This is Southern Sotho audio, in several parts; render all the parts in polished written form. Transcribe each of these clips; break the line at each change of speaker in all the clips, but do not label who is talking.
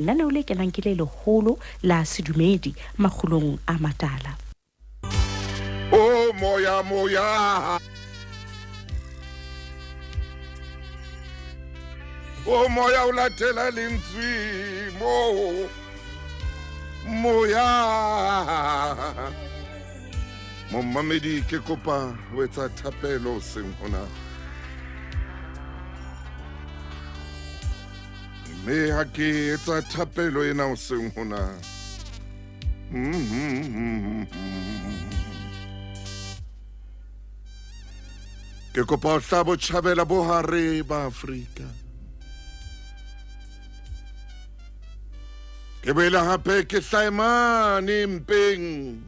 Lenaneo le kenang ke le leholo la sedumedi makgulong a matala.
O moya, moya. O moya o latela lentswe mo. Moya. Momamedi ke kopa ho etsa thapelo seng hona. Mme ha ke etsa thapelo ena hoseng hona. Ke kopa ho hla botjhabela bo hare ba Afrika. Ke boele hape ke hlae mane mpeng.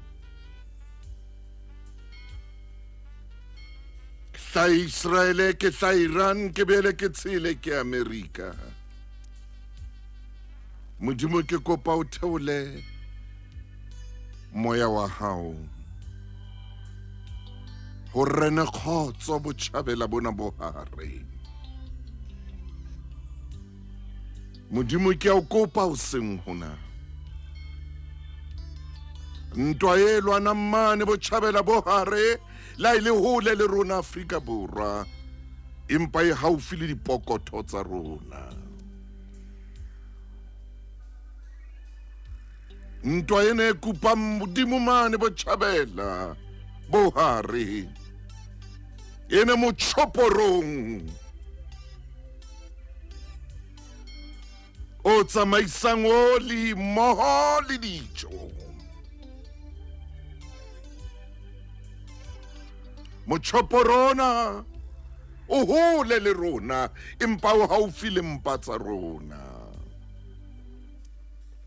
Ke hlae Israele, ke hlae Iran, ke boele ke tshele ke Amerika. Modimo ke kopa o theole moya wa hao ho rene kgotso botjhabela bona bo hare. Modimo ke a o kopa o seng hona. Ntwa e lwanang mane botjhabela bo hare la e le hole le rona Afrika Borwa empa e haufi le dipokotho tsa rona. Ntwa ena e kupang modimo mane botjhabela bo hare ene motjhoporong o tsamaisang oli mmoho le dijo. Motjhoporona o hole le rona empa o haufi le mpa tsa rona.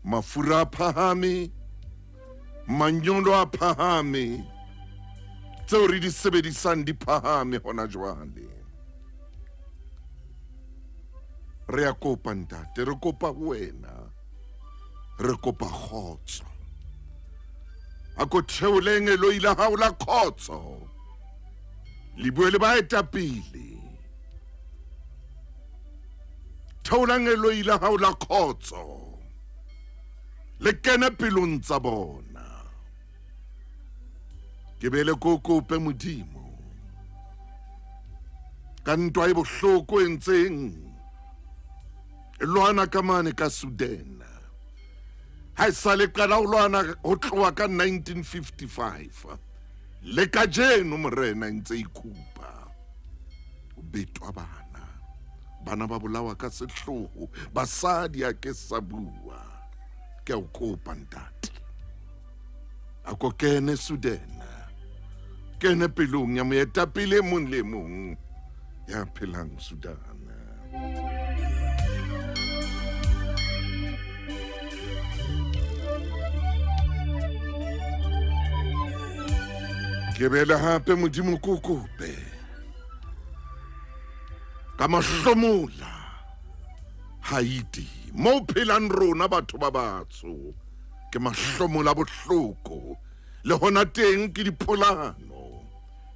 Mafura a phahame, manyolo a phahame, tseo re di sebedisang di phahame hona jwale. Re a kopa ntate, re kopa ho wena, re kopa kgotso. A ko theole ngeloi la hao la kgotso, le bue le baetapele. Theola ngeloi la hao la kgotso, le kene pelong tsa bona. Ke be le ko kope Modimo ka ntwa e bohloko e ntseng e lwana ka mane ka Sudan. Ha e sa le qala ho lwana ho tloha ka 1955 le kajeno morena e ntse e kupa. O betwa bana, bana ba bolawa ka sehloho, basadi a ke sa bua. Ke a o kopa ntate, a ko kene Sudan, kene pelong ya moetapele e mong le e mong ya phelang Sudan. Ke bele hape Modimo ko kope ka mahlomola Haiti mo phelang rona batho ba batsho ke mahlomola bohloko le hona teng ke dipolano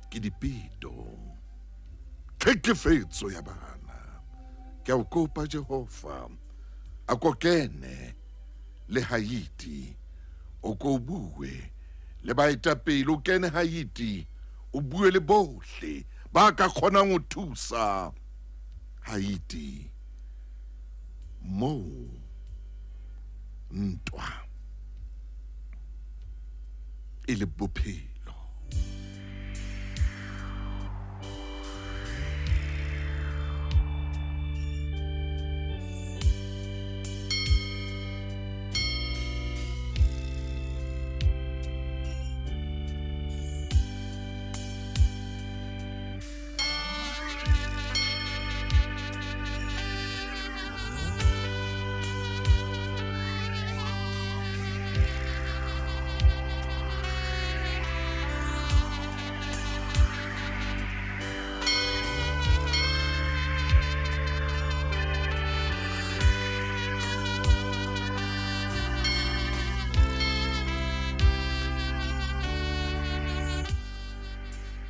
ke dipeto tlhekefetso ya bana. Ke a o kopa Jehova a ko kene le Haiti o ko bue le baetapele o kene Haiti o bue le bohle ba ka kgonang ho thusa Haiti moo ntwa e le bophelo.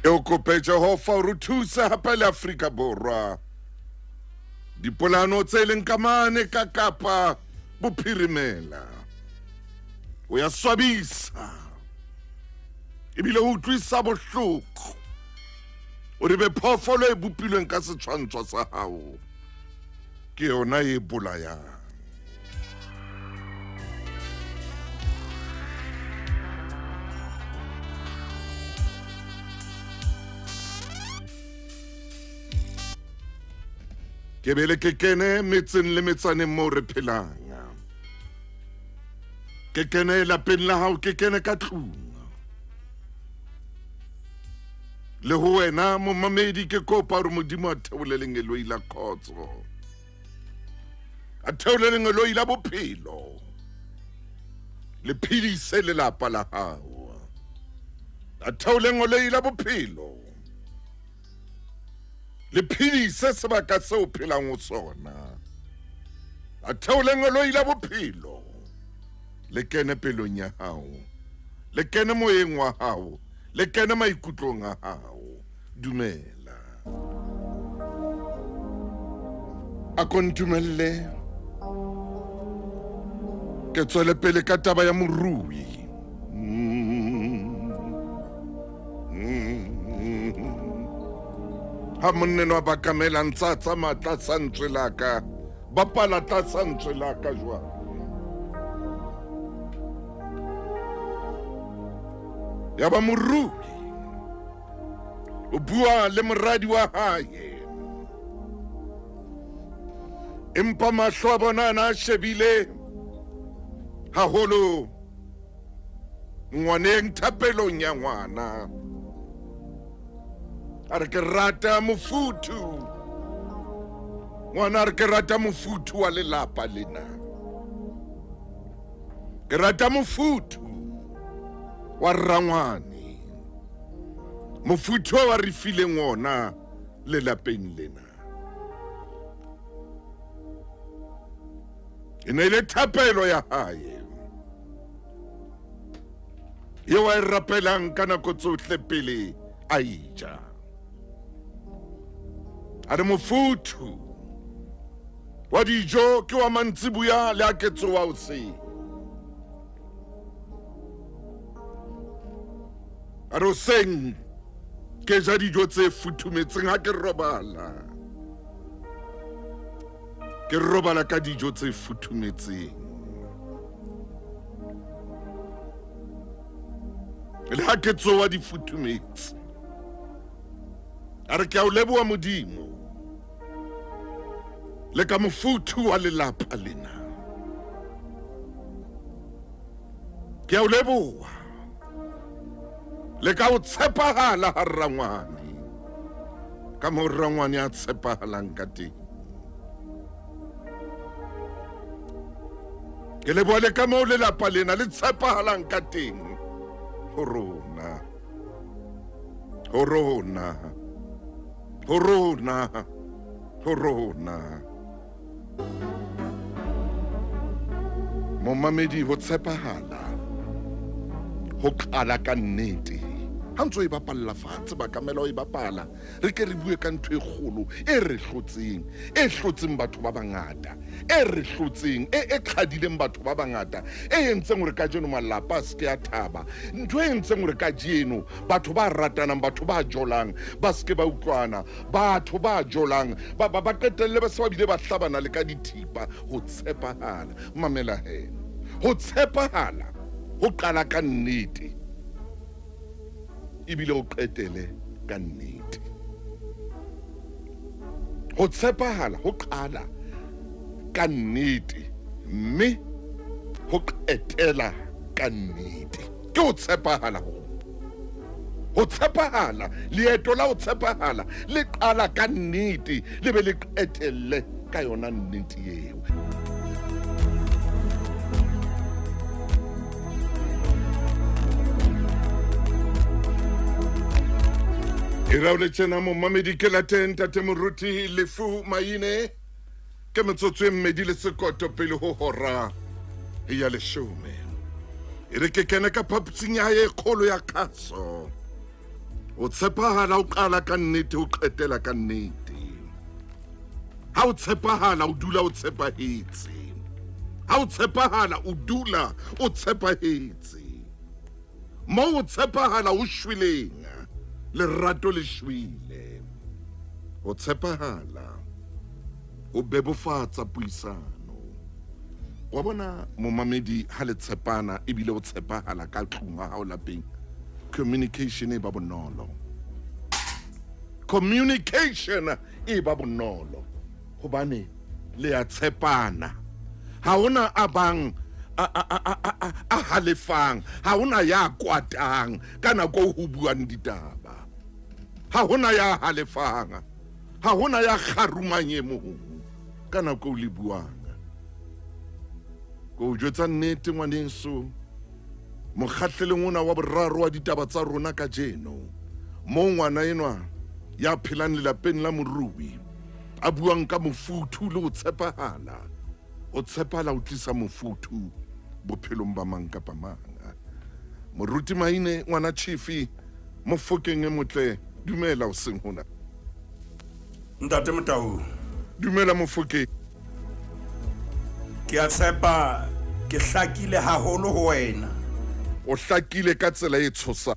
E o kope Jehova hore o thuse hape le Afrika Borwa. Dipolano tse leng ka mane ka Kapa. Bophirimela. O ya swabisa ebile o utlwisa bohloko o re be phoofolo e bopilweng ka setshwantsho sa hao ke yona e bolayang. Ke bele ke kene metseng le metsaneng moo re phelang. Ke kene lapeng la hao, ke kene ka tlung. Le ho wena momamedi ke kopa hore Modimo a theole lengeloi la khotso. A theole lengeloi la bophelo. Le phedise lelapa la hao. A theole lengeloi la bophelo. Le phedise sebaka seo phelang ho sona. A theole lengeloi la bophelo. Le kene pelong ya hao. Le kene moyeng wa hao. Le kene maikutlong a hao. Dumela. A ko ntumelle ke tswele pele ka taba ya morui. Ha monneno a bakamela ntsa tsamaya tlasa ntswe la ka, bapala tlasa ntswe la ka jwang. Ya ba morui o bua le moradi wa hae, empa mahlo a bona a na a shebile haholo ngwaneng, thapelong ya ngwana. A re ke rata mofuthu ngwana, a re ke rata mofuthu wa lelapa lena, ke rata mofuthu wa rrangwane, mofuthu wa re fileng ona lelapeng lena. E ne e le thapelo ya hae eo a e rapelang ka nako tsohle pele a ija. A re mofuthu wa dijo ke wa mantsibuya le a ke tsoa hoseng. A re hoseng ke ja dijo tse futhumetseng ha ke robala. Ke robala ka dijo tse futhumetseng. Le ha ke tsoa di futhumetse. A re ke a o leboha Modimo le ka mofuthu wa lelapa lena. Ke a o leboha le ka o tshepahala ha rrangwane, ka moo rrangwane a tshepahalang ka teng. Ke leboha le ka moo lelapa lena le tshepahalang ka teng ho rona, ho rona, ho rona, ho rona. Momamedi, ho tshepahala ho qala ka nnete. Ha ntse o e bapalla fatshe, bakamela o e bapala, re ke re bue ka ntho e kgolo e re hlotseng, e hlotseng batho ba bangata, e re hlotseng, e e qhadileng batho ba bangata, e entseng hore kajeno malapa a se ke a thaba, ntho e entseng hore kajeno batho ba ratanang, batho ba jolang ba se ke ba utlwana, batho ba jolang ba ba ba qetelle ba se ba bile ba hlabana le ka dithipa. Ho tshepahala, mamela he, ho tshepahala ho qala ka nnete ebile o qetele ka nnete. Ho tshepahala ho qala ka nnete mme ho qetela ka nnete. Ke ho tshepahala ho. Ho tshepahala, leeto la ho tshepahala le qala ka nnete le be le qetelle ka yona nnete eo. E raole tjena momamedi ke lateng ntate moruti Lefu Maine. Ke metsotso e mmedi le sekoto pele ho hora ya leshome. E re ke kene ka phaposing ya hae e kgolo ya kgaso. O tshepahala o qala ka nnete o qetela ka nnete. Ha o tshepahala o dula o tshepahetse. Ha o tshepahala, o dula o tshepahetse. Moo o tshepahala o shweleng, lerato le shwele. Ho tshepahala ho bebofatsa puisano. Wa bona momamedi, ha le tshepana ebile o tshepahala ka tlung ha hao lapeng, communication e ba bonolo. Communication e ba bonolo hobane le a tshepana. Ha hona a bang a halefang, ha hona ya kwatang ka nako ho buang ditaba. Ha hona ya halefang, ha hona ya kgarumang e mong ka nako le buang. Ko jwetsa nnete ngwaneso, mokgahlelong ona wa boraro wa ditaba tsa rona kajeno, moo ngwana enwa ya phelang lelapeng la morui a buang ka mofuthu le ho tshepahala. Ho tshepahala ho tlisa mofuthu bophelong ba mang kapa mang. Moruti Maine, ngwana Chifi, Mofokeng e motle, dumela hoseng hona.
Ntate Motau.
Dumela Mofokeng.
Ke a tshepa ke hlakile haholo ho wena.
O hlakile ka tsela e tshosang.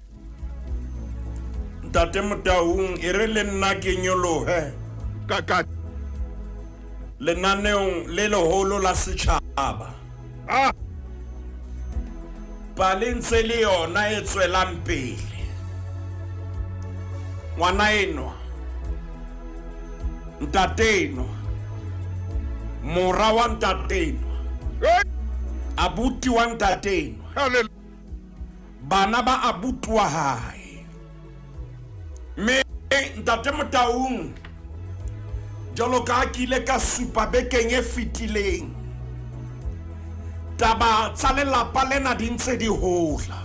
Ntate Motaung, e re le nna ke nyolohe
ka
lenaneong le leholo la setjhaba. Pale ntse le yona e tswelang pele. Ngwana enwa, ntate enwa, mora wa ntate enwa, abuti wa ntate enwa, bana ba abuti wa hae. Mme ntate Motaung, jwalo ka ke ile ka supa bekeng e fetileng, taba tsa lelapa lena di ntse di hola.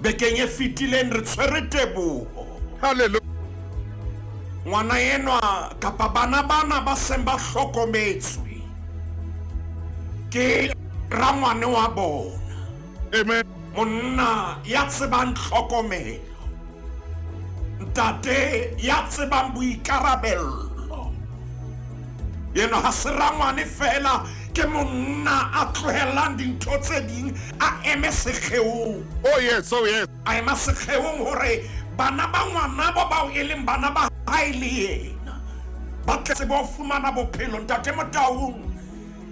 Bekeng e fetileng re tshwere teboho.
Hallelujah.
Ngwana enwa kapa bana bana ba seng ba hlokometswe ke rangwane wa bona.
Amen.
Monna ya tsebang tlhokomelo, ntate ya tsebang boikarabello. Yena ha se rangwane fela, ke monna a tlohellang dintho tse ding a eme sekgeong.
Oh yes, oh yes.
A ema sekgeong hore bana ba ngwanabo bao e leng bana ba hae le yena ba tle tsebe ho fumana bophelo. Ntate Motaung,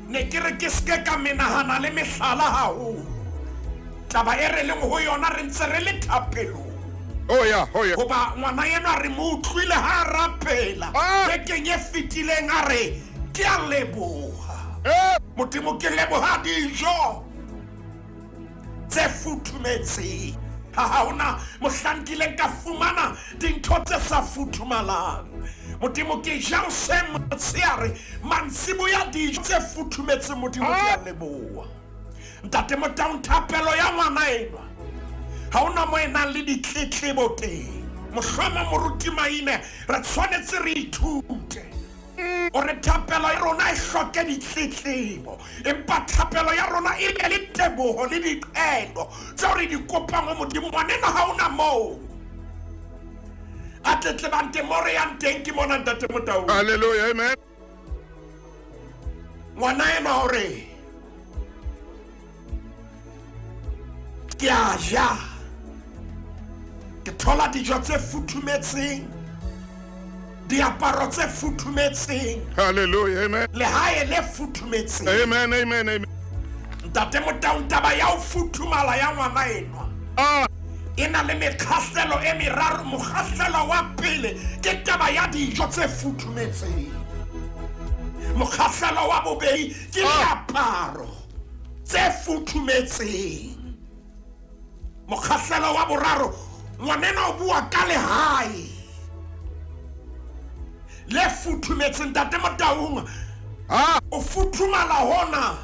ne ke re ke seke ka menahana le mehlala haholo. Taba e re leng ho yona re ntse re le thapelong.
Oh yeah, oh yeah.
Hoba ngwana enwa re mo utlwile ha a rapela bekeng e fetileng, a re ke a leboha. Modimo, ke leboha dijo tse futhumetseng. Ha hona mohlang kileng ka fumana dintho tse sa futhumalang. Modimo, ke ja hoseng, motshehare, mantsiboya dijo tse futhumetseng. Modimo, ke a leboha. Ntate Motaung, thapelo ya ngwana enwa ha ona mo e nang le ditletlebo teng. Mohlomong moruti Maine, re tshwanetse re ithute hore thapelo ya rona e hloke ditletlebo, empa thapelo ya rona e be le teboho le diqelo tseo re di kopang ho Modimo. Ngwaneno ha ona moo a tletlebang teng, mo re yang teng ke mona, Ntate Motaung.
Hallelujah, amen.
Ngwana enwa hore ke a ja, ke thola dijo tse futhumetseng, diaparo tse futhumetseng.
Hallelujah, amen.
Lehae le futhumetseng.
Amen, amen, amen.
Ntate Motaung, taba ya ho futhumala ya ngwana enwa e na le mekgahlelo e meraro. Mokgahlelo wa pele ke taba ya dijo tse futhumetseng. Mokgahlelo wa bobedi ke diaparo tse futhumetseng. Mokgahlelo wa boraro, ngwanena o bua ka lehae le futhumetseng. Ntate Motaung, o futhumala hona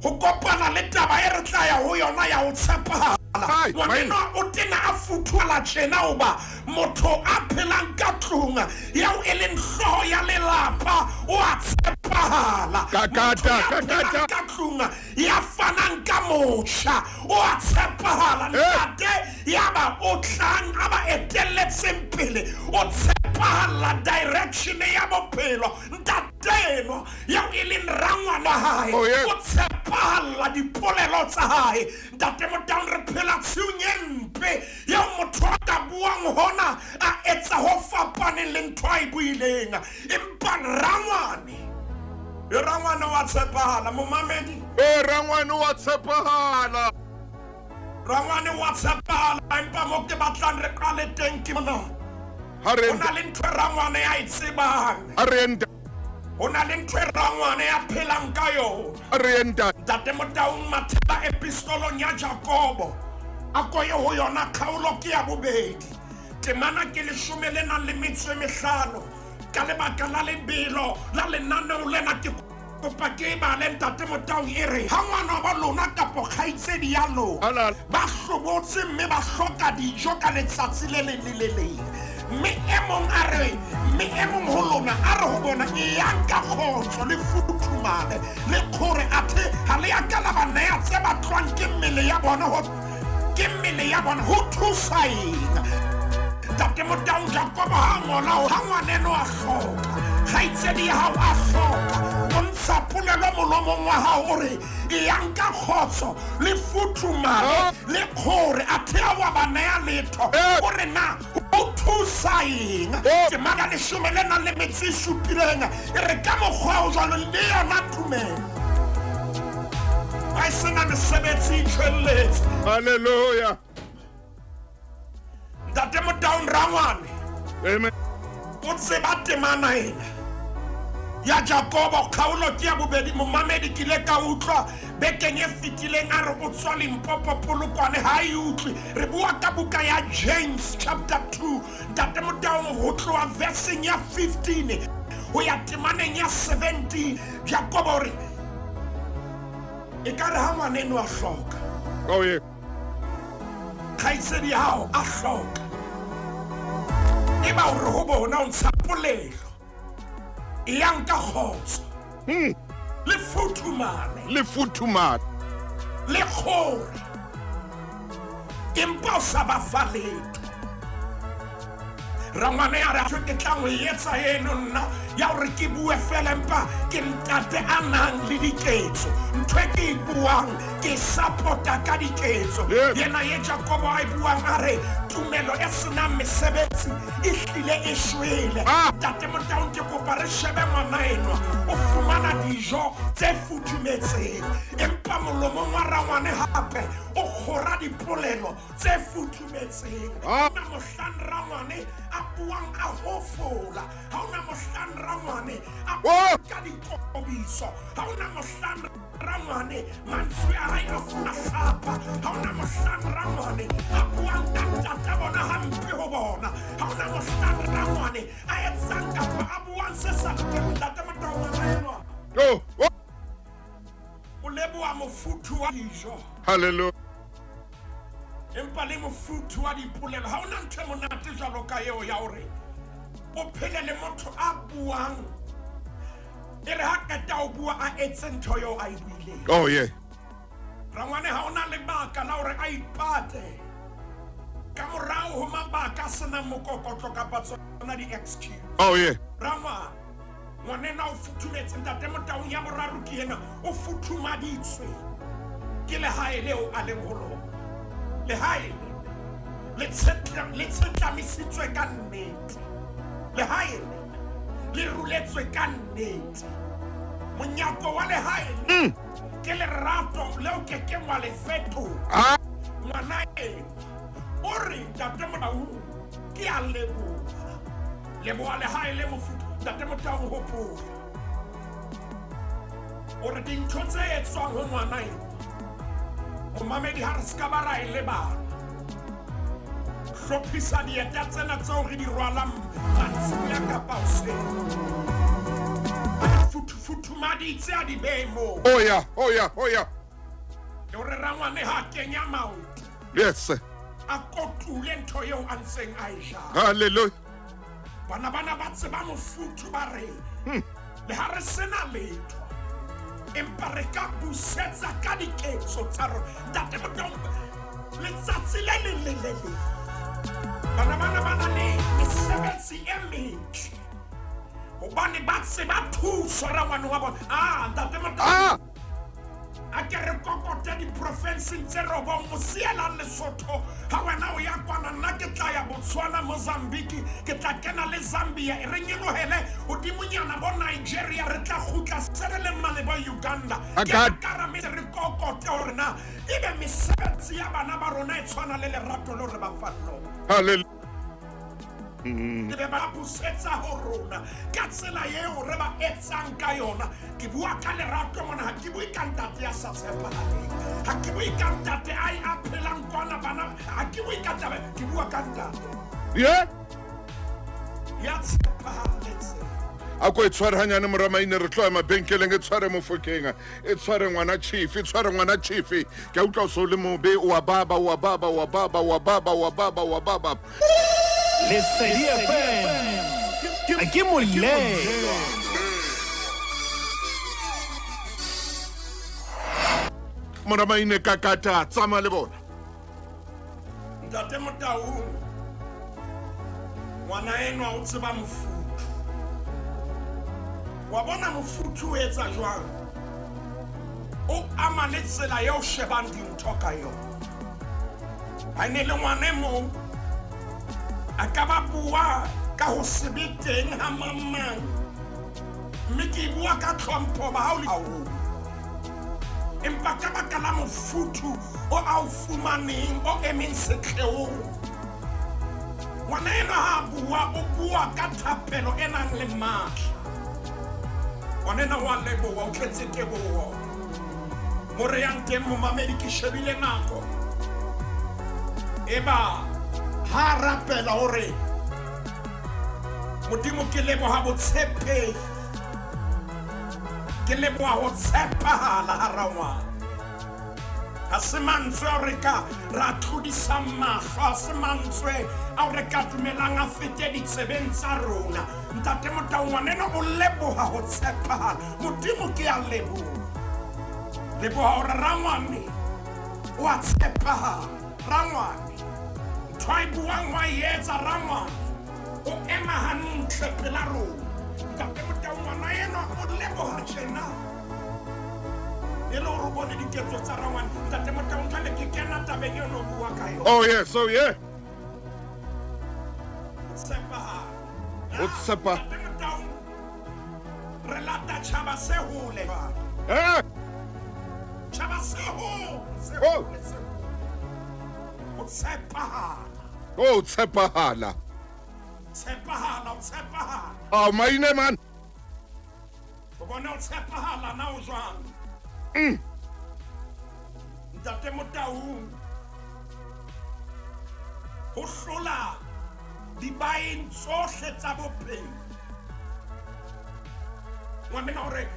ho kopana le taba e re tla ya ho yona ya ho tshepahala. Ngwanenwa o tena a futhumala tjena hoba motho a phelang ka tlung yao e leng hlooho ya lelapa o a tshepahala.
Kakata,
Motho ya
kakata.
phelang ka tlung ya fanang ka motjha o a tshepahala. Ntate ya ba o tlang a ba etelletseng pele o tshepahalla direction ya bophelo. Ntate enwa eo e leng rangwana hae o tshepahalla dipolelo tsa hae. Ntate Motaung, re phela tshiung e mpe eo motho a ka buang hona a etsa ho fapaneng le ntho a e buileng, empa rangwane rangwane wa tshepahala. Momamedi,
rangwane wa tshepahala,
rangwane wa tshepahala. Empa mo ke batlang re qale teng ke mona, ho na le ntho e rangwane ya e tsebang, ho na le ntho e rangwane ya phelang ka yona. Ntate Motaung, mathela epistolong ya Jakobo, a ko ye ho yona kgaolo ke ya bobedi, temana ke 15. Ka lebaka la lebelo la lenaneo lena ke kopa ke bale. Ntate Motaung, e re ha ngwana wa lona kapo kgaitsedi ya lona ba hlobotse mme ba hloka dijo ka letsatsi le leng le le leng, mme e mong a re, mme e mong ho lona a re ho bona, eyang ka kgotso le futhumale le kgore, athe ha le ya ka la ba neya tse batlwang ke mmele ya bona, ke mmele ya bona ho thusa eng? Ntate Motaung, Jakobo ha ngola ha ngwaneno a hloka, kgaitsedi ya hao a hloka, o ntsha polelo molomong wa hao o re eyang ka kgotso le futhumale le kgore, athe a wa ba neya letho, o re na ho thusa eng? Temana 17 e re ka mokgwa o jwalo le yona tumelo ha e sena mesebetsi e tshwelletse.
Hallelujah.
Ntate Motaung, rangwane
amen
o tseba temana ena ya Jakobo kgaolo ke ya bobedi. Momamedi, ke ile ka utlwa bekeng e fetileng a re o tswa Limpopo Polokwane, ha e utlwe. Re bua ka buka ya James chapter 2, Ntate Motaung, ho tloha versing ya 15 ho ya temaneng ya 17. Jakobo o re e ka re ha ngwaneno a hloka, kgaitsedi ya hao a hloka, e ba hore ho bona o ntsha polelo eyang ka kgotso le futhumale,
le futhumale
le kgore, empa o sa ba fa letho. Rangwane ya re ke tlang ho etsa eno nna ya hore ke bue fela, empa ke ntate a nang le diketso. Ntho e ke e buang ke support-a ka diketso. Yena ye Jakobo a e buang a re tumelo e senang mesebetsi e hlile e shwele. Ntate Motaung, ke kopa re shebe ngwana enwa o fumana dijo tse futhumetseng, empa molomong wa rangwane hape o kgora dipolelo tse futhumetseng. Ha ona mohlang rangwane a buang a hofola, ha ona mohlang rangwane a buang ka dikobiso, ha ona mohlang rangwane mantswe a hae a hlapa, ha ona mohlang rangwane a buang ka ntata bona hampe ho bona, ha ona mohlang rangwane a etsang kapa a buang se sa lokeng. Ntate Motaung, ngwana enwa o leboha mofuthu wa dijo.
Hallelujah.
Empa le mofuthu wa dipolelo. Ha ona ntho e monate jwalo ka eo ya hore o phele le motho a buang, e re ha qeta ho bua a etse ntho eo a e buileng.
Oh yeah.
Rangwane ha ona lebaka la hore a ipate ka morao ho mabaka a senang mokokotlo kapa tsona di-excuse.
Oh yeah.
Rangwane, ngwanena o futhumetse. Ntate Motaung, ya boraro ke ena, o futhumaditswe ke lehae leo a leng ho lona. Lehae le le tshetlamisitswe ka nnete, lehae le ruletswe ka nnete. Monyako wa lehae le ke lerato leo ke keng wa le fetola. Ngwana ena o re, Ntate Motaung, ke a leboha, leboha lehae le mofuthu. Ntate Motaung, hopola o re dintho tse etswang ho ngwana ena, momamedi, ha re se ka ba ra e lebala. Hlophisa dieta tsena tseo re di rwalang mantsiboya kapa hoseng, futhumaditse a di behe moo.
Oh yeah. Oh yeah. Oh yeah.
Le hore rangwane ha a kenya maoto
Yes.
a kotule ntho eo a ntseng a e jala.
Hallelujah.
Bana bana ba tseba mofuthu, ba re le ha re sena letho. Empa re ka busetsa ka diketso tsa rona. Ntate Motaung, letsatsi le leng le le leng bana bana ba na le mesebetsi e metle hobane ba tseba thuso rangwane wa bona. Ah, Ntate Motaung,
Ah!
A ke re kokote diprofenseng tse robong, o sielang Lesotho. Ha wena o ya kwana, nna ke tla ya Botswana, Mozambique, ke tla kena le Zambia, e re nyolohele hodimonyana bo Nigeria, re tla kgutla se re leng mane bo Uganda.
A
Ke
ka-
ka ra metse re kokote hore na ebe mesebetsi ya bana ba rona e tshwana le lerato leo re ba fang lona.
Hallelujah.
E be ba busetsa ho rona ka tsela eo re ba etsang ka yona. Ke bua ka lerato mona, ha ke bue ka ntate ya sa tshepahaleng, ha ke bue ka ntate a a phelang kwana bana, ha ke bue ka taba, ke bua ka ntate
Yeah?
ya tshepahaletseng.
A ko e tshware hanyane moramaine, re tlo ya mabenkeleng. E tshware Mofokeng, e tshware ngwana chief, e tshware ngwana chief. Ke a utlwa o so le mobe, o a baba, o a baba, o a baba, o a baba, o a baba, o a baba.
Lesedi FM ke molelwa.
Moramaine kakata, tsamaya le bona.
Ntate Motaung, ngwana enwa o tseba mofuthu. Wa bona mofuthu o etsa jwang? O ama le tsela eo shebang dintho ka yona. Ha ne le ngwana e mong a ka ba bua ka ho se be teng ha mang mang, mme ke bua ka tlhompho ba hao le haholo, empa ka baka la mofuthu o a o fumaneng o emeng setleong, ngwana enwa ha a bua o bua ka thapelo e nang le matla. Ngwana ena wa leboha, o tletse teboho. Mo re yang teng momamedi, ke shebile nako. Eba ha a rapela hore Modimo ke leboha botshepehi, ke leboha ho tshepahala ha rangwana. Ha se mantswe ao re ka ra tlodisang mahlo, ha se mantswe ao re ka dumelang a fete ditsebeng tsa rona. Ntate Motau, ngwaneno o leboha ho tshepahala. Modimo ke a leboha, leboha hore rangwane o a tshepahala. Rangwane ntho a e buang wa e etsa, rangwane o ema hantle pela rona. Ntate Motau, ngwana enwa o leboha tjena e le hore o bone diketso tsa rangwane. Ntate Motau, jwale ke kena tabeng eo no bua ka yona.
Oh yes, oh yeah.
Tshepahala.
O tshepa-
Ntate Motau, re lata tjhaba se hole jwale.
Eh?
Tjhaba se hole, se
Oh.
hole, se hole. O tshepahala.
O tshepahala.
Tshepahala, o tshepahala.
Ah, maine man.
O bona o tshepahala na o jwang? Ntate Motaung, ho hlola dibaeng tsohle tsa bophelo. Ngwanena hore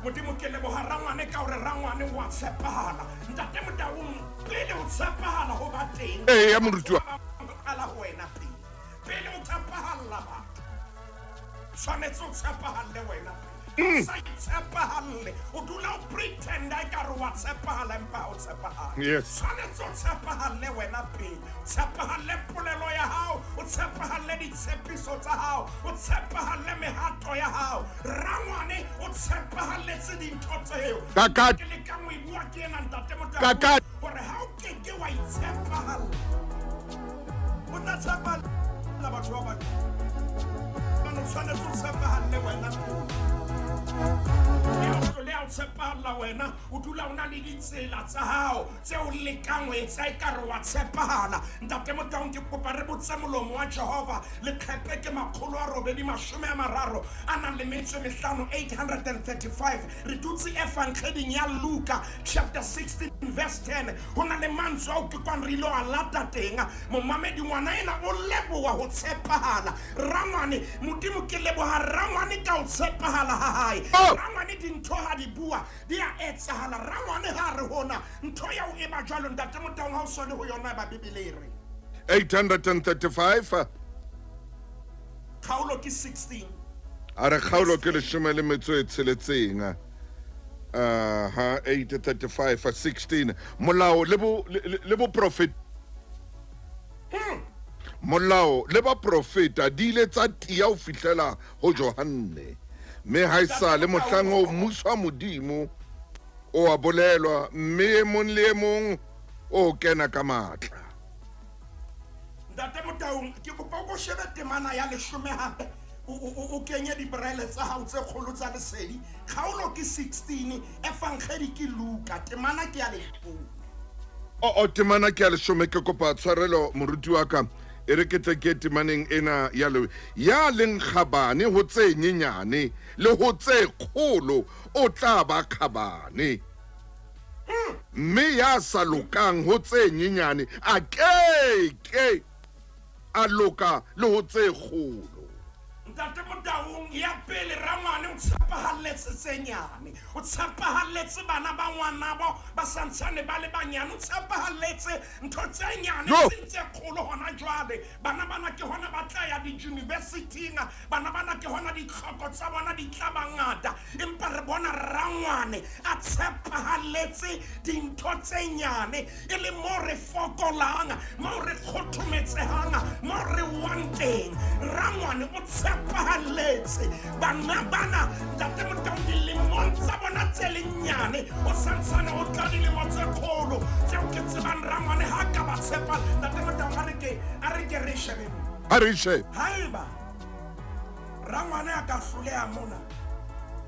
Modimo ke leboha rangwane ka hore rangwane wa tshepahala. Ntate Motaung, pele o tshepahala ho ba teng.
Eh, ya moruti wa.
Qala ho wena pele. Pele o tshepahalla batho, tshwanetse o tshepahalle wena pele. O sa itshepahalle, o dula o pretenda ekare wa tshepahala empa ha o tshepahale.
Yes.
Tshwanetse o tshepahalle wena pele. Tshepahalle polelo ya hao, o tshepahalle ditshepiso tsa hao, o tshepahalle mehato ya hao. Rangwane o tshepahalletse dintho tseo.
Kaka-
Ke lekang ho e bua ke ena Ntate Motau,
Kaka-
hore ha o keke wa itshepahalla, o tla tshepahalla batho ba bang. Hobane o tshwanetse o tshepahalle wena pele. Le ha o tshepahalla wena, o dula o na le ditsela tsa hao tse o lekang ho etsa ekare wa tshepahala. Ntate Motaung, ke kopa re botse molomo wa Jehova. Leqhepe ke 835, 835. Re dutse evangeleng ya Luka chapter 16 verse 10. Ho na le mantswe ao ke kwang re ile wa lata teng. Momamedi, ngwana ena o leboha ho tshepahala. Rangwane, Modimo ke leboha rangwane ka ho tshepahala ha hae.
Oh!
Rangwane dintho ha di bua di a etsahala. Rangwane ha re hona ntho ya o eba jwalo. Ntate Motaung, ha o sone ho yona ba Bibele e re
835.
Kgaolo ke 16.
A re kgaolo ke 16. Aha, 8:35 16 Molao le bo le boprofeta Molao le baprofeta di ile tsa tiya ho fihlela ho Johanne. Mme haesale mohlang oo mmuso wa Modimo o a bolelwa, mme e mong le e mong o kena ka matla.
Ntate Motaung, ke kopa o ko shebe temana ya leshome hape o kenye dibraille tsa hao tse kgolo tsa lesedi. Kgaolo ke 16, Evangeli ke Luka, temana ke ya leshome.
O temana ke ya leshome, ke kopa tshwarelo moruti wa ka. E re ke tle ke temaneng ena ya le ya leng kgabane ho tse nyenyane le ho tse kgolo o tla ba kgabane. Mme ya sa lokang ho tse nyenyane a ke ke a loka le ho tse kgolo.
Ntate Motaung, ya pele rangwane o tshepahalletse tse nyane, o tshepahalletse bana ba ngwanabo ba santshane ba le banyane, o tshepahalletse ntho tse nyane seng tse kgolo. Hona jwale bana bana ke hona ba tla ya di-universityng, bana bana ke hona ditlhoko tsa bona di tla bangata, empa re bona rangwane a tshepahalletse dintho tse nyane, e le mo re fokolang, mo re kgothometsehang, mo re wang teng. Rangwane o tshepahalletse bana bana, Ntate Motaung, dilemong tsa bona tse lenyane, o santshane o tla dilemo tse kgolo tseo ke tsebang rangwane ha ka ba tshepa. Ntate Motaung, a re ke re shebe mo.
A re shebe.
Haeba rangwane a ka hloleha mona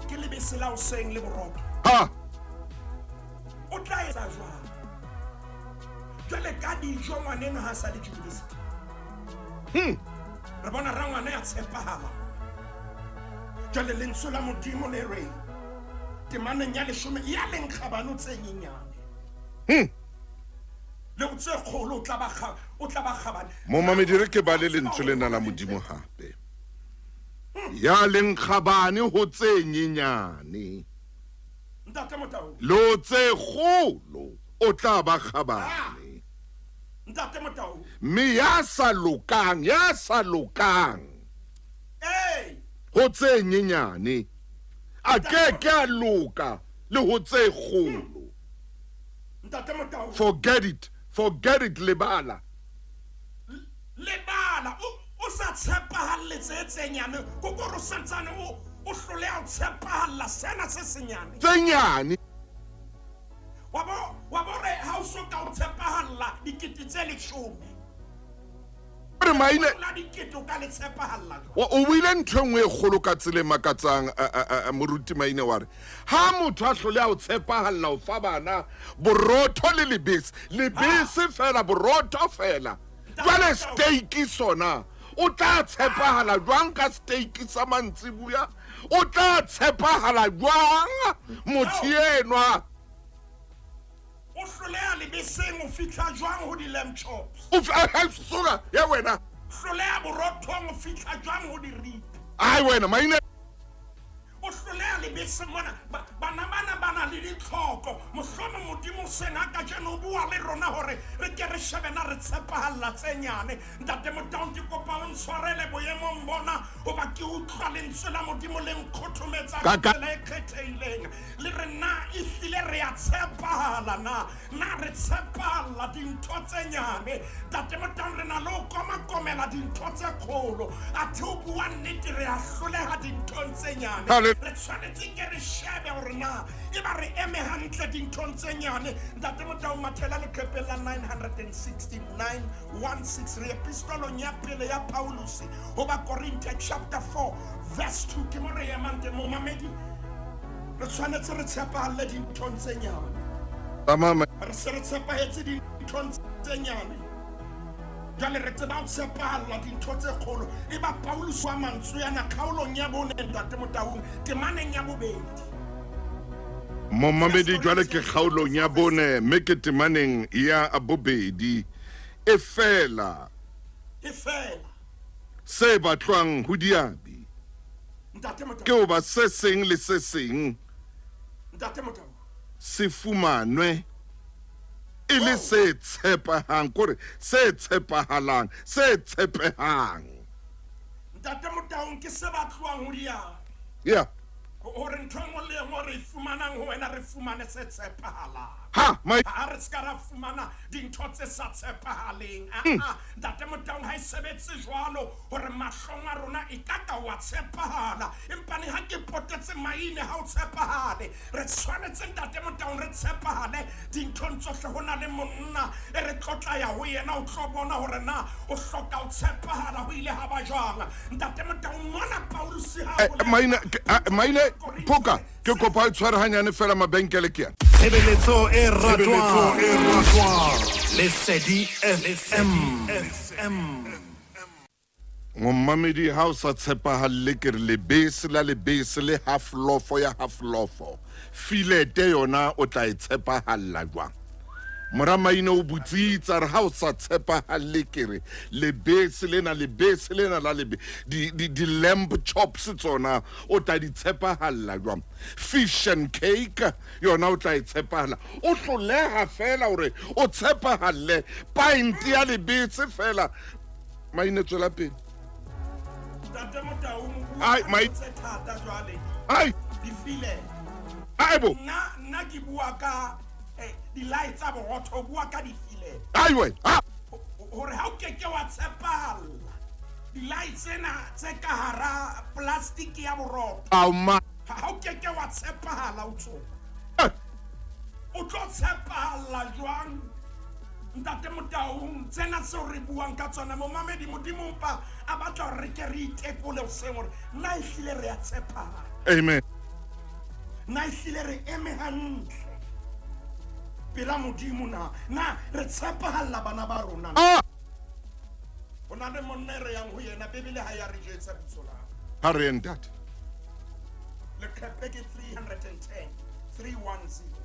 ke lebese la hoseng le borotho,
ha
o tla etsa jwang jwale ka dijo ngwaneno ha sa le university? Re bona rangwane a tshepahala. Jwale lentswe la Modimo le re temaneng ya leshome, ya leng kgabane tse nyenyane le ho tse kgolo o tla ba kgabane.
Momamedi, re ke ba le lentswe lena la Modimo hape. Ya leng kgabane ho tse nyenyane
Ntate Motaung,
le ho tse kgolo o tla ba kgabane.
Ntate Motaung,
mme ya sa lokang ho tse nyenyane a ke ke a loka le ho tse kgolo.
Ntate Motaung,
forget it, lebala.
Lebala o sa tshepahalle tse tse nyane, kokoro santsane o hloleha ho tshepahalla sena se senyane.
Tse nyane.
Wa bo re ha o so ka o tshepahalla dikete tse 10.
Re maine
la dikete o ka le tshepahalla
jwang? O buile ntho e nngwe e kgolo ka tsela e makatsang, moruti Maine, wa re ha motho a hloleha ho tshepahalla ho fa bana borotho le lebese, lebese fela, borotho fela, jwale steak sona o tla tshepahala jwang ka steak sa mantsibuya? O tla tshepahala jwang motho enwa?
O hloleha lebeseng, o fihla jwang ho di-lamb chops?
O soka ya wena.
Hloleha borothong, o fihla jwang ho di-rib?
Ai wena maine.
O hloleha lebeseng mona, bana bana ba na le ditlhoko. Mohlomong Modimo sena kajeno o bua le rona hore re ke re shebe na re tshepahalla tse nyane. Ntate Motaung, ke kopa o ntshwarele boemong bona, hoba ke utlwa lentswe la Modimo le nkgothometsa ka tsela e kgethehileng. Le re na ehlile re a tshepahala na? Na re tshepahalla dintho tse nyane? Ntate Motaung, re na le ho komakomela dintho tse kgolo. Athe o bua nnete, re a hloleha dinthong tse nyane. Re tshwanetse ke re shebe hore na e ba re eme hantle dinthong tse nyane. Ntate Motaung, mathela leqepheng la 969 16, re epistolong ya pele ya Paulus ho Bakorinthe chapter 4 verse 2. Ke mo re emang teng, momamedi. Re tshwanetse re tshepahalle dinthong tse nyane. Re se re tshepahetse dinthong tse nyane, jwale re tseba ho tshepahalla dintho tse kgolo. E ba Paulus wa mantswe ana kgaolong ya bone, Ntate Motaung, temaneng ya bobedi.
Momamedi, jwale ke kgaolong ya bone mme ke temaneng ya bobedi. E fela se batlwang ho diabi ke hoba se seng le se seng se fumanwe e le se tshepahang, kore se tshepahalang, se tshepehang.
Ntate Motaung, ke se batlwang ho diabi.
Yeah.
Hore ntho e nngwe le e nngwe re e fumanang ho wena re fumane se tshepahalang.
Ha, my
Ha re ska ra fumana dintho tse sa tshepahaleng. Aa, Ntate Motaung, ha e sebetse jwalo hore mahlong a rona e ka ka wa tshepahala, empa ha ke potetse maine ha o tshepahale. Re tshwanetse, Ntate Motaung, re tshepahale dinthong tsohle. Ho na le monna e re tlotla ya ho yena, o tlo bona hore na o hloka ho tshepahala ho ile ha ba jwang. Ntate Motaung, mona Paulus ha
Eh, maina maine phoka ke kopa e tshware hanyane fela mabenkele ke yana.
Tshebeletso e ratwang Lesedi FM.
Mommamedi, ha o sa tshepahalle, ke re lebese la lebese le half lofo ya half lofo filete yona o tla e tshepahalla jwang? Mora Maine o botsitsa re ha o sa tshepahalle, ke re lebese lena, lebese lena la lebe di di di lamb chops tsona o tla di tshepahalla jwang? Fish and cake yona o tla e tshepahala? O hloleha fela hore o tshepahalle pint ya lebese fela. Maine, tswela pele.
Ntate Motaung,
Ai,
bua tse thata jwale.
Ai.
Difile.
Ai bo.
Nna ke bua ka dilae tsa borotho, o bua ka difile.
Ai we. Ha.
Hore ha o keke wa tshepahalla dilae tsena tse ka hara plastic ya borotho.
Ao ma.
Ha o keke wa tshepahala o tso. O tlo tshepahalla jwang? Ntate Motaung, tsena tseo re buang ka tsona, momamedi, Modimo mpa a batla hore re ke re itekole hoseng hore na ehlile re a tshepahala.
Amen.
Na ehlile re eme hantle pela Modimo na? Na re tshepahalla bana ba rona?
Ah!
Ho na le monna e re yang ho yena, Bibele ha ya re jwetsa bitso la.
Ha re ye, ntate.
Leqephe ke 310, 310.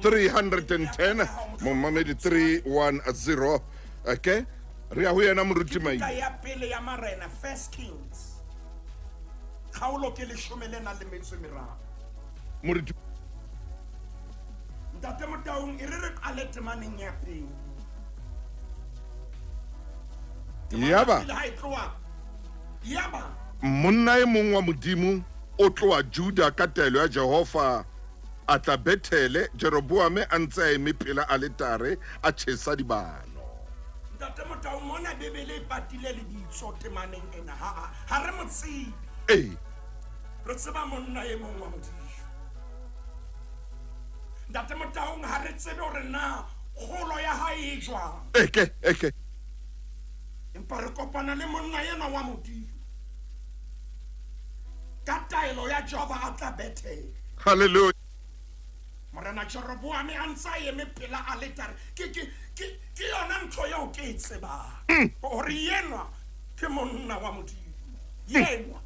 310, momamedi, 310. Okay, re ya ho yena moruti
Buka
Maine.
ya pele ya Marena, First Kings. Kgaolo ke 13.
Moruti.
Ntate Motaung, e re re qale temaneng ya pele.
Yaba.
Pele ha e tloha. Yaba.
Monna e mong wa Modimo o tloha Juda ka taelo ya Jehova, a tla Bethele, Jeroboame a ntse a eme pela aletare a tjhesa dibano.
Ntate Motaung, mona Bibele e patile lebitso temaneng ena. Ha re mo tsebe.
Ee.
Re tseba monna e mong wa Modimo. Ntate Motaung, ha re tsebe hore na kgolo ya hae e jwang.
Eke, eke.
Empa re kopana le monna ena wa Modimo. Ka taelo ya Jehova a tla Bethele.
Hallelujah.
Morena Jeroboame a ntse a eme pela aletare. Ke ke ke ke yona ntho eo ke e tsebang. Hore yenwa ke monna wa Modimo. Yenwa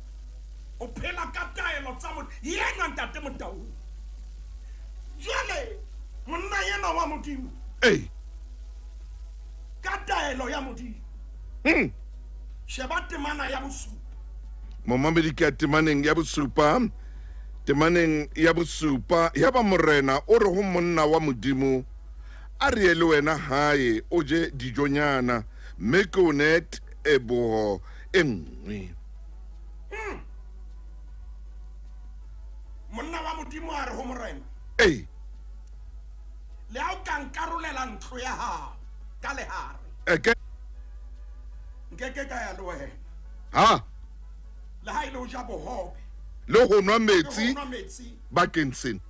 o phela ka taelo tsa Modimo. Yenwa Ntate Motaung. Jwale monna yenwa wa Modimo.
Ee.
Ka taelo ya Modimo. Sheba temana ya bosupa.
Momamedi, ke ya temaneng ya bosupa. Temaneng ya bosupa, yaba morena o re ho monna wa Modimo, a re ye le wena hae o je dijonyana, mme ke o nee teboho e nngwe.
Monna wa Modimo a re ho morena,
Ee.
Le ha o ka nkarolela ntlo ya hao ka lehare,
Eke.
nkeke ka ya le wena.
Ha.
Le ha e le ho ja bohobe
le ho nwa
le ho
metsi
nwa metsi.
bakeng sena.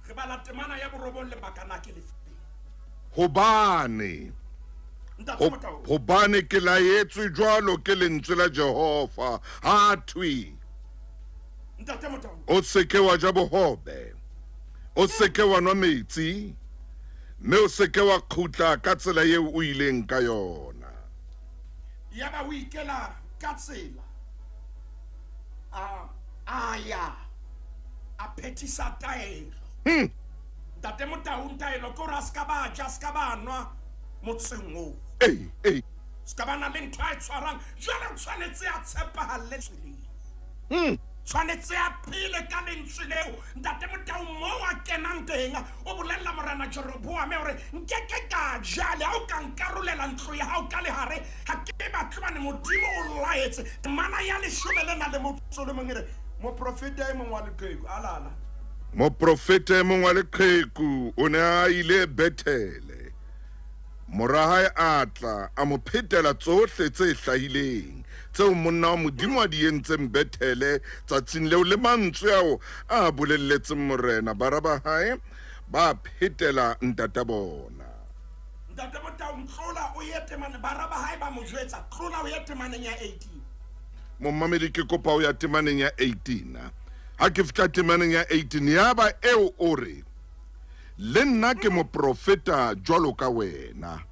Re bala temana ya borobong lebaka na ke lefe?
Hobane
Ntate Motaung.
Hobane ke laetswe jwalo ke lentswe la Jehova, ha thwe,
Ntate Motaung.
O se ke wa ja bohobe, o se ke wa nwa metsi, mme o se ke wa kgutla ka tsela eo o ileng ka yona.
Yaba o ikela ka tsela, a ya a phethisa taelo. Ntate Motaung, taelo ke hore a ska ba ja, a ska ba nwa motseng oo.
Ee, ee.
Se ka ba na le ntho a e tshwarang. Jwale o tshwanetse a tshepahalle tseleng. Tshwanetse a phele ka lentswe leo. Ntate Motaung, moo a kenang teng, o bolella morena Jeroboame hore nkeke ka ja le ha o ka nkarolela ntlo ya hao ka lehare, ha ke batle bane Modimo o laetse. Temana ya 13 le motso le mong e re, Moprofeta e mong wa leqheku a lala.
Moprofeta e mong wa leqheku o ne a ile Bethele. Mora hae a tla, a mo phetela tsohle tse hlahileng, tseo monna wa Modimo a di entseng Bethele tsatsing leo, le mantswe ao a a bolelletseng morena. Bara ba hae ba phetela ntata bona.
Ntate Motaung, tlola o ye temaneng. Bara ba hae ba mo jwetsa, tlola o ye temaneng ya 18.
Momamedi, ke kopa o ya temaneng ya 18. Ha ke fihla temaneng ya 18, yaba eo o re, Le nna ke moprofeta jwalo ka wena.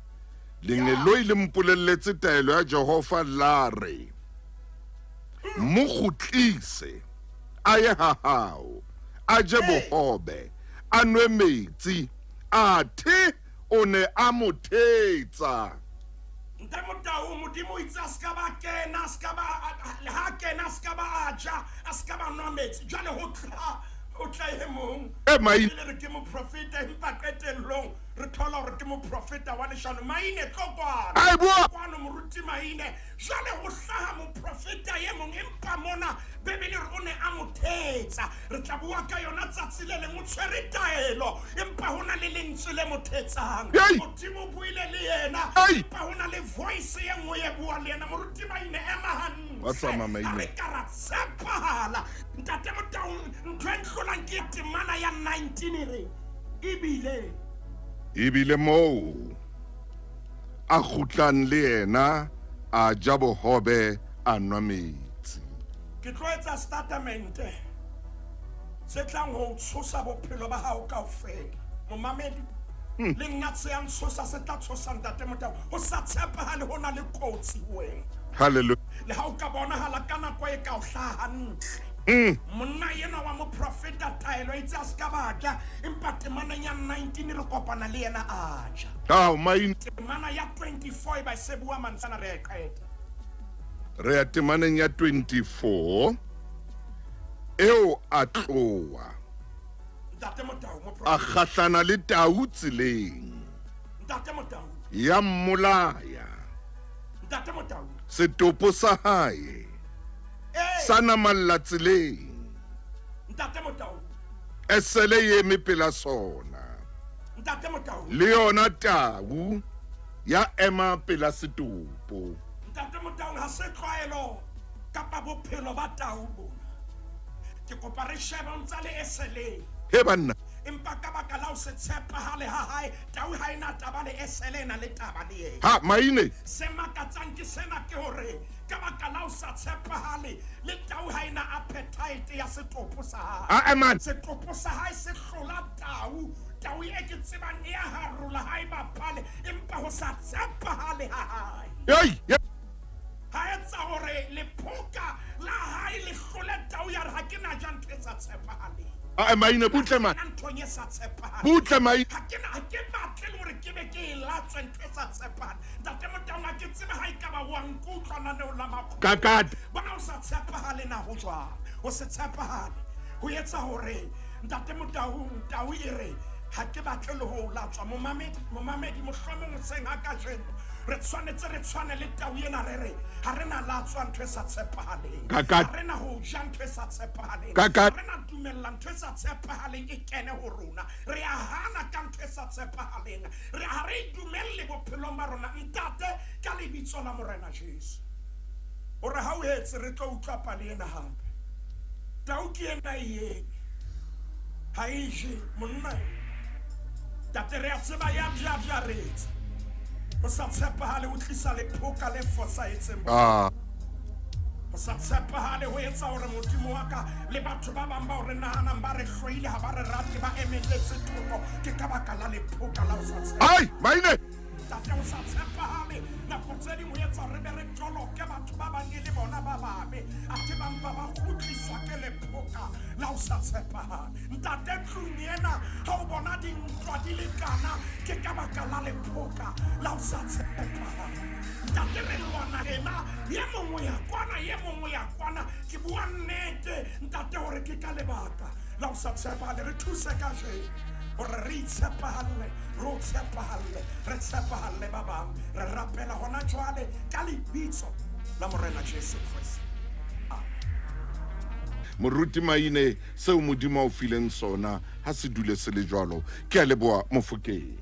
Lengeloi le mpolelletse taelo ya Jehova la re, Mo kgutlise, a ye ha hao, a je bohobe, a nwe metsi. Athe o ne a mo thetsa.
Ntate Motau, Modimo o itse a se ka ba kena, a se ka ba, le ha a kena a se ka ba a ja, a se ka ba nwa metsi. Jwale ho tla, ho tla e mong.
E, Maine.
Pele re ke moprofeta, empa qetellong re thola hore ke moprofeta wa leshano. Maine, tlo kwano.
Ai, bua.
Kwano, Moruti Maine. Jwale ho hlaha moprofeta e mong, empa mona Bibele e re o ne a mo thetsa. Re tla bua ka yona tsatsi le leng. O tshwere taelo, empa ho na le lentswe le mo thetsang.
Ei!
Modimo o buile le yena,
Ei!
empa ho na le voice e nngwe e buang le yena. Moruti Maine, ema hantle.
Wa tsamaya, Maine.
Ha re ka ra tshepahala. Ntate Motaung, ntho e nhlolang ke temana ya 19 e re, ebile.
Ebile moo a kgutlang le yena, a ja bohobe, a nwa metsi.
Ke tlo etsa setatamente se tlang ho o tshosa bophelo ba hao kaofela. Momamedi, le nna se ya ntshosa se tla tshosa Ntate Motau. Ho sa tshepahale ho na le kotsi ho wena.
Hallelujah.
Le ha o ka bonahala ka nako e ka o hlaha hantle. Monna enwa wa moprofeta taelo e itse a se ka ba ja, empa temaneng ya 19 re kopana le yena a ja.
Ao, maine.
Temana ya 24 e ba e se bua mantswe ana re a e qeta.
Re ya temaneng ya 24. Eo a tloha.
Ntate Motau,
A
moprofeta.
kgahlana le tau tseleng.
Ntate Motau.
Ya mmolaya.
Ntate Motau.
Setopo sa hae
Ee.
sa namalla tseleng.
Ntate Motau.
Esele e eme pela sona.
Ntate Motau.
Le yona tau ya ema pela setopo.
Ntate Motaung, ha se tlwaelo kapa bophelo ba tau bona. Ke kopa re shebe o ntsa le eseleng.
He banna.
Empa ka baka la ho se tshepahale ha hae, tau ha e na taba le esele, e na le taba le yena.
Ha, Maine.
Se makatsang ke sena ke hore ka baka la ho sa tshepahale, le tau ha e na appetite ya setopo sa hae.
Ha, man.
Setopo sa hae se hlola tau. Tau e ke tsebang e a harola ha e bapale, empa ho sa tshepahale ha hae.
Ei, ye.
Ha etsa hore lephoka la hae le hlole tau ya re ha ke na ja ntho e sa tshepahaleng.
Ah, Maine, butle man.
Ha ke na nthong e sa tshepahaleng.
Butle, Maine.
Ha ke na, ha ke batle le hore ke be ke e latswe ntho e sa tshepahaleng. Ntate Motaung, ha ke tsebe ha ekaba wa nkutlwa naneong la makgowa.
Kakata.
Bona ho sa tshepahale na ho jwang? Ho se tshepahale ho etsa hore Ntate Motaung, tau e re ha ke batle le ho o latswa. Momamedi, momamedi, mohlomong hoseng ha kajeno re tshwanetse re tshwane le tau ena, re re ha re na latswa ntho e sa tshepahaleng.
Kakata.
Ha re na ho ja ntho e sa tshepahaleng.
Kakata.
Ha re na dumella ntho e sa tshepahaleng e kene ho rona. Re a hana ka ntho e sa tshepahaleng. Re ha re e dumelle bophelong ba rona. Ntate, ka lebitso la Morena Jesu, hore ha o etse re tlo utlwa pale ena hape. Tau ke ena e eme. Ha e je monna e. Ntate, re a tseba ya ja ja re etsa. Ho sa tshepahale ho tlisa lephoka le fosahetseng.
Ah.
Ho sa tshepahale ho etsa hore Modimo wa ka le batho ba bang bao re nahanang ba re hloile ha ba re rate ba emelletse thoko ke ka baka la lephoka la ho sa tshepahale.
Ai, Maine.
Ntate, ho sa tshepahale nako tse ding ho etsa hore re be re toloke batho ba bang e le bona ba babe, athe ba mpa ba kgutliswa ke lephoka la ho sa tshepahale. Ntate, tlung ena ha o bona dintwa di lekana ke ka baka la lephoka la ho sa tshepahale. Ntate, re lwana ena, ye mongwe ya kwana, ye mongwe ya kwana. Ke bua nnete ntate hore ke ka lebaka la ho sa tshepahale. Re thuse kajeno hore re itshepahalle, re o tshepahalle, re tshepahalle ba bang. Re rapela hona jwale ka lebitso la Morena Jesu Kreste. Amen.
Moruti Maine, seo Modimo a o fileng sona ha se dule se le jwalo. Ke a leboha Mofokeng.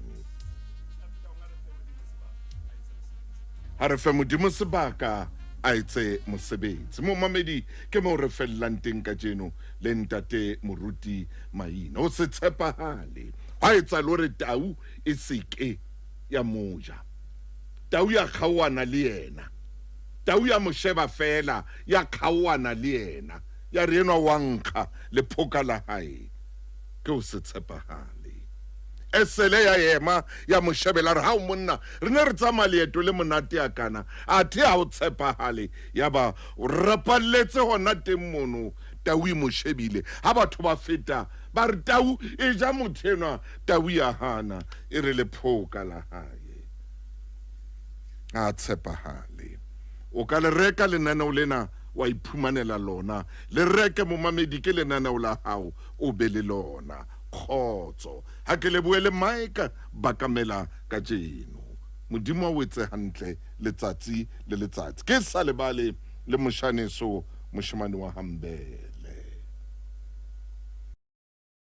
Ha re fe Modimo sebaka a etse mosebetsi. Momamedi, ke moo re fellang teng kajeno le ntate Moruti Maine. O se tshepahale. Hwa etsa le hore tau e se ke ya mo ja. Tau ya kgaohana le yena. Tau ya mo sheba feela, ya kgaohana le yena. Ya re enwa wa nkga lephoka la hae. Ke ho se tshepahale. Esele ya ema, ya mo shebela, re, Hao monna, re ne re tsamaya leeto le monate hakana, athe ha o tshepahale. Yaba o rapalletse hona teng mono. Tau e mo shebile. Ha batho ba feta, ba re, Tau, e ja motho enwa. Tau ya hana, e re lephoka la hae. Ha a tshepahale. O ka le reka lenaneo lena wa iphumanela lona. Le reke momamedi, ke lenaneo la hao, o be le lona. Kgotso. Ha ke lebohe le Mike Bakamela kajeno. Modimo a o etse hantle letsatsi le letsatsi. Ke sa lebale le moshaneso moshemane wa Hambela.